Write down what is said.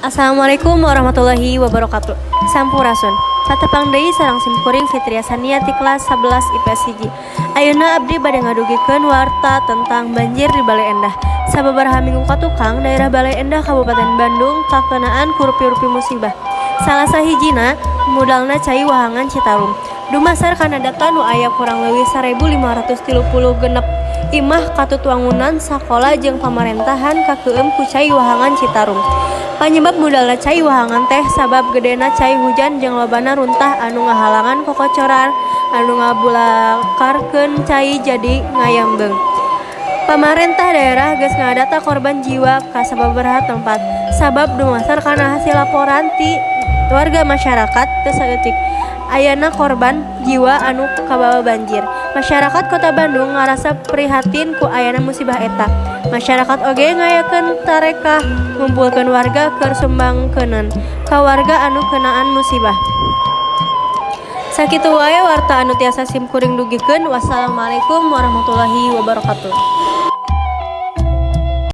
Assalamualaikum warahmatullahi wabarakatuh. Sampurasun. Patepang deui sareng simkuring Fitria Sania ti kelas 11 IPS 1. Ayeuna abdi bade ngadugikeun warta tentang banjir di Baleendah. Sababaraha minggu katukang, daerah Baleendah, Kabupaten Bandung, kakenaan ku rupi-rupi musibah. Salah sahijina mudalna cai wahangan Citarum. Dumasar kana data nu aya, kurang leuwih 1536 imah katut wangunan sakola jeung pamarentahan kakeueum ku cai wahangan Citarum. Panyebab mudalna cai wahangan teh sabab gedena cai hujan jeung lobana runtah anu ngahalangan kokocoran anu ngabulakarkeun cai jadi ngayambeung. Pamarentah daerah geus ngadata korban jiwa ka sababaraha tempat, sabab dumasar kana hasil laporan ti warga masyarakat teu saeutik ayana korban jiwa anu kabawa banjir. Masyarakat Kota Bandung ngarasa prihatin ku ayana musibah eta. Masyarakat oge ngayakeun tarekah ngumpulkeun warga keur sumbangkeuneun ka warga anu keunaan musibah. Sakitu wae warta anu tiasa simkuring dugikeun. Wassalamualaikum warahmatullahi wabarakatuh.